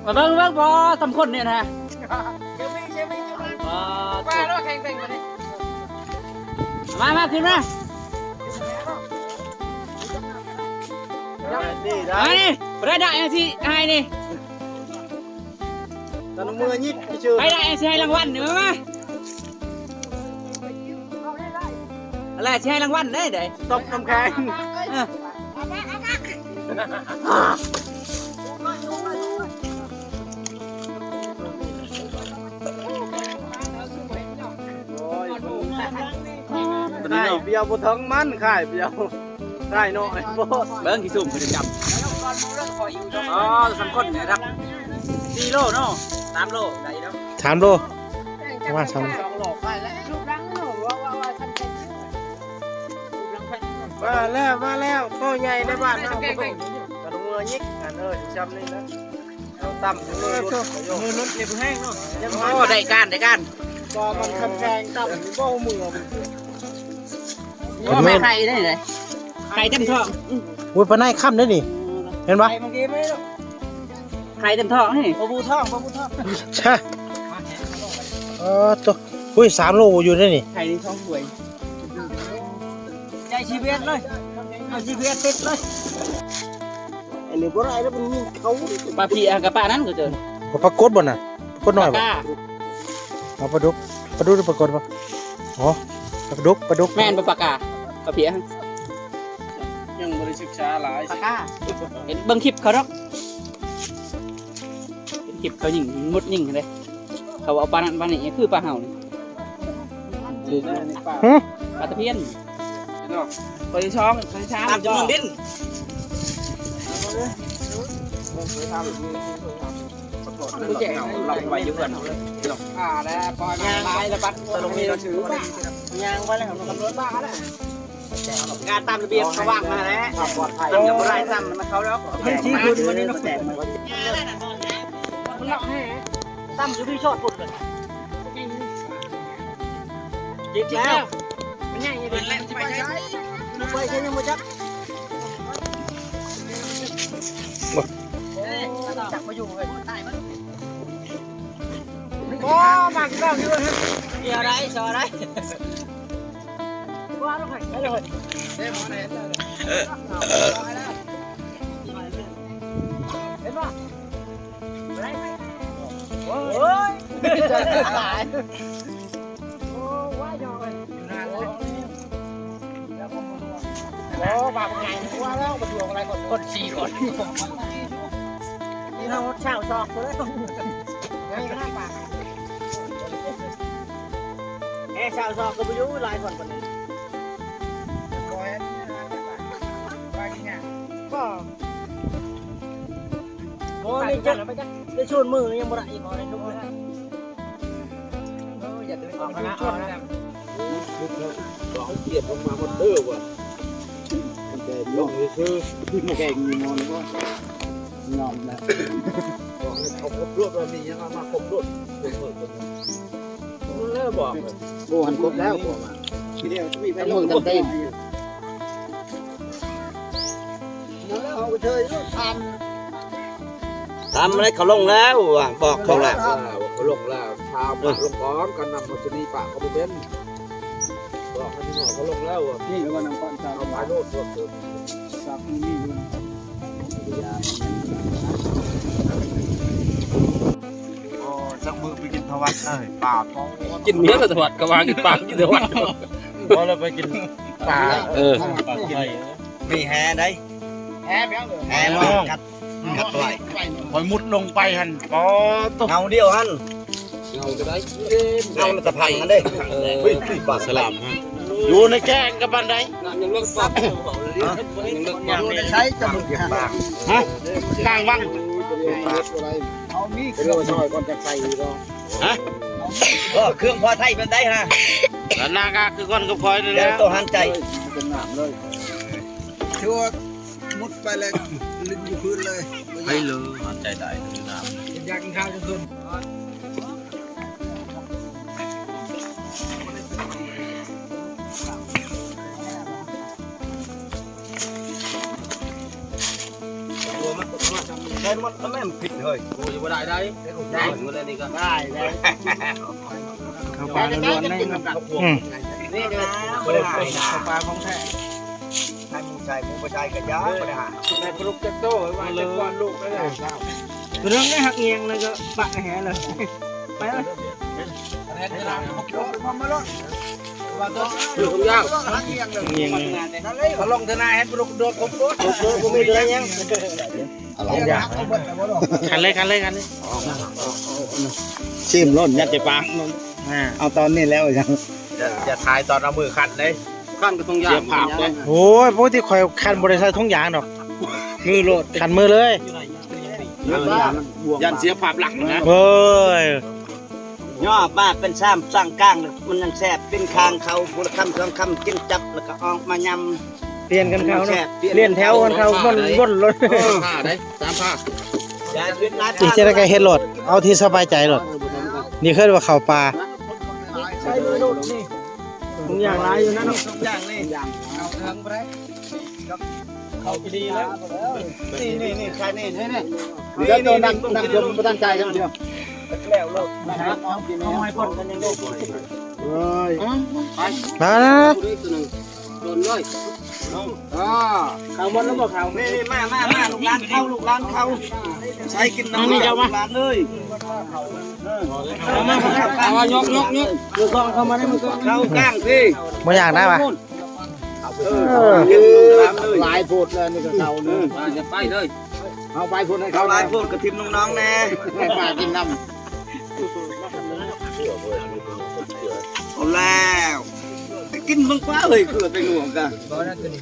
ມາເບິ່ງ ເບິ່ງ ພໍສຳຄົນນີ້ນະ ມາ ມາ ຂຶ້ນມາ ມານີ້ ບໍ່ໄດ້ ໄດ້ຊິໃຫ້ນີ້ ຕະໜູມືຍິບຊື່ ໃຫ້ໄດ້ ຊິໃຫ້ລາງວັນນີ້ ມາ ມາ ອັນແລກຊິໃຫ້ລາງວັນເດ້ ເດ້ ຕົບນ້ຳແຂງ ເອີ ໂອ້ຍ ຂ້າຍປຽວບໍ່ເຖິງມັນ ຂ້າຍປຽວ ໄດ້ໜ້ອຍໂພດ ເບິ່ງຂີ້ຊຸມເພິ່ນຈຳ ອໍ ສາມຄົນນີ້ ຮັບ ສີ່ໂລເນາະ ສາມໂລ ໄດ້ຢູ່ເນາະ ສາມໂລ ປະມານສາມໂລ ມາແລ້ວ ມາແລ້ວ ໂຕໃຫຍ່ໃນບ້ານເຮົາ ກະດູກມືຍິກ ອັນ ເອີ ຊ່ຳນີ້ນະ ເອົາຕຳມືຫຼຸດ ມືຫຼຸດນີ້ບໍ່ແຮງເນາະ ໂອ້ ໄດ້ການ ໄດ້ການ ກໍມັນຄຳແພງຕຳບໍ່ມື ໂອ້ ແມ່ໄຂ່ເດ້ ໄຂ່ເຕັມທ້ອງ ໂອ້ຍ ປານໃນຄ່ຳເດ້ນີ້ ເຫັນບໍ່ ໄຂ່ເມື່ອກີ້ນີ້ ໄຂ່ເຕັມທ້ອງນີ້ ບໍ່ບູທ້ອງ ບໍ່ບູທ້ອງ ຊະ ເອີ ໂຕ ອຸ້ຍ ສາມໂລຢູ່ເດ້ນີ້ ໄຂ່ນີ້ສອງຖ້ວຍ ໃຈຊີວິດເລີຍ ເອົາຊີວິດຕິດເລີຍ ອັນນີ້ບໍ່ໄດ້ແລ້ວ ມັນຍິງເຂົາ ປາເພຍກັບປານັ້ນກໍເຈີ ປາກົດບໍ່ນະ ປາກົດນ້ອຍບໍ່ ປາກາ ເອົາປາດຸກ ປາດຸກ ປາກົດບໍ່ ອໍ ປາດຸກ ປາດຸກ ແມ່ນບໍ່ ປາກາ ປາເພຍ ຍັງບໍ່ໄດ້ສຶກສາຫຼາຍ ປາກາ ເຫັນເບິ່ງຄລິບເຂົາດອກ ເຫັນຄລິບເຂົາຍິງ ມຸດຍິງເດ້ ເຂົາເອົາປານັ້ນປານີ້ ຄືປາເຮົານີ້ ຫຶ ປາຕະພຽນ ເນາະ ປາທີ່ສອງ ປາທີ່ສາມ ຕາມຈຳນວນດິນ ເອົາໄວ້ຢູ່ເຮືອນເຮົາເລີຍ ອ່າ ແລ້ວປ່ອຍມາຫຼາຍແລ້ວບັດ ຕະຫຼົງນີ້ເນາະ ຍ່າງໄປແລ້ວ ຕຳຫຼວດບ້າແລ້ວ ການຕາມລະບຽບເຂົາວາງມາແລ້ວ ຕຳຍັງບໍ່ໄດ້ ຕຳມັນເຂົ້າແລ້ວ ໃຫ້ຊີ້ຄືນວັນນີ້ເນາະ ຕຳຢູ່ທີ່ຊອດພຸ້ນເລີຍ ຈິກແລ້ວ ມັນໃຫຍ່ຢູ່ເດ້ ໄປໃສ ໄປໃສຍັງບໍ່ຈັກ ຈັກບໍ່ຢູ່ເລີຍ ບໍ່ມັກເຈົ້າຢູ່ ດຽວໄດ້ ຊໍໄດ້ ໂອ້ ບາບໃຫຍ່ ວ່າແລ້ວ ບໍ່ຖືກອະໄລ ຄົນສີ່ຄົນ ນີ້ເຮົາຊາວສອງຄົນແລ້ວ ໃຫຍ່ຂະໜາດປານ ແຮງຊາວສອງກໍບໍ່ຢູ່ຫຼາຍຄົນປານນີ້ ບໍ່ ໂອ້ຍ ໄປຈັກ ໄດ້ສູນມືຍັງບໍ່ໄດ້ອີກບໍ່ ໄດ້ທຸກມື້ ເອີ ຢ່າເດີນ ອອກມາ ອອກມາ ເອົາກຽບລົງມາໝົດເດີວ່າ ແຕ່ລົງຊື່ໆ ແກງມີໝໍນີ້ບໍ່ຍອມນະ ບອກໃຫ້ເອົາຄົບໂລດ ວ່າມີຫຍັງເອົາມາຄົບໂລດ ເລີຍບອກ ໂອ້ ຫັ້ນຄົບແລ້ວ ບອກວ່າ ຕຳເບິ່ງຕຳເຕັມ ຕຳແລ້ວ ເຂົາລົງແລ້ວວ່າ ບອກເຂົາແລ້ວ ເຂົາລົງແລ້ວ ຊາວປະລົງກ່ອນ ການນຳມັນຈະມີປະກໍບໍ່ເປັນ ບອກໃຫ້ພີ່ນ້ອງເຂົາລົງແລ້ວວ່າ ນີ້ວ່ານຳກ່ອນ ເອົາໄປໂລດ ພວກເດີມ ຈັກມີຢູ່ ໂອ້ ຈັກມື້ໄປກິນທະວັດເອີຍ ປາ ກິນເມຍລະທະວັດ ກະວ່າກິນປາ ກິນທະວັດ ບໍ່ລະໄປກິນປາ ເອີ ມີແຫໄດ໋ ແຫ ແຫມາກັດ ກັດໄວ້ ຂ້ອຍມຸດລົງໄປຫັ້ນ ປາໂຕ ເງົາດຽວຫັ້ນ ເງົາກໍໄດ້ ເງົາລະຕະພັງຫັ້ນເດ້ ເອີ ປາສະຫຼາມ ຢູ່ໃນແກ້ງກັບປານໃດ ນ້ຳຍັງເລິກປາກ ຍັງເລິກປາກ ຢູ່ໃນໃສຈະເບິ່ງ ຮະ ກາງວັງ ເອົາມີເຄື່ອງຊ່ອຍກ່ອນ ຈັກໃສ່ອີກ ຮະ ເອີ ເຄື່ອງພໍໄທປານໃດຮະ ລະນາກາຄືກັນກັບຂ້ອຍນີ້ແຫຼະ ໂຕຫັນໃຈ ເປັນນ້ຳເລີຍ ຄືວ່າມຸດໄປແລ້ວ ລິນຢູ່ພື້ນເລີຍ ໄປເລີຍ ຫັນໃຈໄດ້ ຢາກກິນຂ້າວຈົນທົນ. ໃສ່ໝົດແລ້ວແມ່ນຜິດເຮີ້ຍ ໂອ້ຍ ບໍ່ໄດ້ໄດ໋ ໄດ້ໝົດແລ້ວນີ້ກໍ ໄດ້ ໄດ້ ເຂົ້າປາລ້ວນໆ ໄດ້ກິນນຳກັນ ອືມ ນີ້ເດີ ບໍ່ໄດ້ຫາຍນະ ເຂົ້າປາຂອງແທ້ ໃຫ້ໝູ່ໃສ່ ໝູ່ບໍ່ໃສ່ກໍຢ່າ ບໍ່ໄດ້ຫາຍ ໄດ້ປາດຸກຈັກໂຕ ວ່າແຕ່ກ່ອນລູກໄດ້ ຕົວເລື່ອງໄດ້ຫັກງຽງແລ້ວກໍປະແຫເລີຍ ໄປເລີຍ ເອົາລົງເທື່ອໜ້າໃຫ້ປາດຸກໂດດຄົບໂດດ ບໍ່ມີເລື່ອງຫຍັງ. ເອົາລົງຢ່າງ ຂັນເລີຍ ຂັນເລີຍ ຂັນເລີຍ ຊີມໂລດ ຍັດໃສ່ປາກ ອ່າ ເອົາຕອນນີ້ແລ້ວ ຢ່າ ຢ່າຖ່າຍຕອນເອົາມືຂັນເດ້ ຂັນກໍຕ້ອງຢ່າງ ເສຍພາບເດ້ ໂອ້ຍ ປົກກະຕິຂ້ອຍຂັນບໍ່ໄດ້ໃສ່ຖົງຢາງດອກ ມືໂລດ ຂັນມືເລີຍ ຢ້ານເສຍພາບລັກນະ ເອີຍ ຫຍໍ້ມາເປັນຊາມຊ່າງກາງ ມັນຍັງແຊບ ເປັນຄາງເຂົາ ຜູ້ລະຄຳສອງຄຳ ກິນຈັບ ແລ້ວກໍອອກມາຍຳ ປ່ຽນກັນເຂົ້າເນາະ ປ່ຽນແຖວກັນເຂົ້າ ວົນໆ ໂລດ ເອີ ສາມຜ້າໄດ໋ ສາມຜ້າ ອີກຈັ່ງໃດກໍເຮັດໂລດ ເອົາທີ່ສະບາຍໃຈໂລດ ນີ້ເອີ້ນວ່າເຂົ້າປ່າ ທຸງຢາງຫຼາຍຢູ່ນັ້ນເນາະ ທຸງຢາງນີ້ ເອົາເຖິງບໍ່ໄດ້ ເຂົ້າດີແລ້ວ ນີ້ໆໆ ຂາຍນີ້ ນີ້ໆ ດຽວໂຕນັ່ງ ນັ່ງຊົມບໍ່ທັນຈ່າຍຈັກເທື່ອ ແລ້ວໂລດ ເອົາໃຫ້ຄົນກັນຍັງໄດ້ ເອີຍ ໄປ ມາ ໂດນເລີຍ ອ່າ ເຂົ້າໝົດແລ້ວບໍ່ເຂົ້າ ນີ້ໆ ມາ ມາ ມາ ລູກຫຼານເຂົ້າ ລູກຫຼານເຂົ້າ ໃສ່ກິນນ້ຳ ນີ້ເຈົ້າມາ ລູກຫຼານເອີຍ ເອີ ເອົາມາ ເອົາມາ ຍົກ ຍົກ ຍົກ ມືກ້ອງເຂົ້າມາໃນມືກ້ອງ ເຂົ້າກ້າງພີ້ ບໍ່ຢາກໄດ້ວະ ເອີ ເອີ ຫຼາຍໂພດແລ້ວ ນີ້ກໍເຂົ້າ ເອີ ຢ່າໄປເລີຍ ເອົາໄປພຸ້ນໃຫ້ເຂົາ ເຂົ້າຫຼາຍໂພດກໍຖິ້ມນ້ອງໆແດ່ ໃຫ້ປາກິນນຳ ເອົາແລ້ວ ໄປກິນເບິ່ງປາເອີຍ ຄືໄປໜ່ວງກະ ບໍ່ນະຕົວນີ້